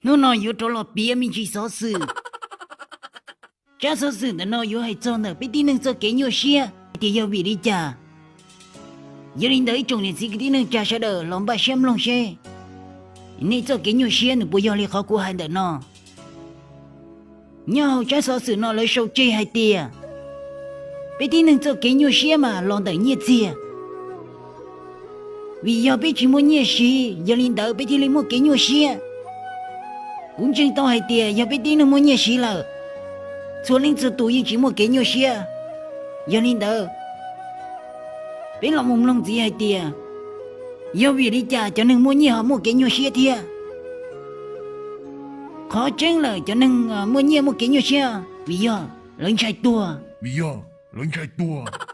Hnub no yuav rov los piav me ntsis xov xwm. Tsab xov xwm ntawm no yuav hais txog ntawm peb tib neeg txoj kev nyuaj siab hais tias yog vim li cas. Yog li ntawd ib tsoom niam txiv kwv tij neej tsa sawv daws los npaj siab mloog seb nej txoj kev nyuaj siab nws puas yog li qhov kuv hais ntawm no. Nyob hauv tsab xov xwm no lawv sau tseg hais tias peb tib neeg txoj kev nyuaj siab mas los ntawm nyiaj txiag. Vim yog peb tsis muaj nyiaj siv, yog li ntawd peb thiaj li muaj kev nyuaj siab. Kuv ntseeg tau hais tias yog peb tib neeg muaj nyiaj siv lawm, txhua leej txhua tus yeej tsis muaj kev nyuaj siab. Yog li ntawd, peb los mus mloog ntxiv hais tias yog vim li cas cov neeg muaj nyiaj ho muaj kev nyuaj siab thiab. Qhov tseeb lawm cov neeg muaj nyiaj muaj kev nyuaj siab vim yog lawv ntshai tuag, vim yog lawv ntshai tuag.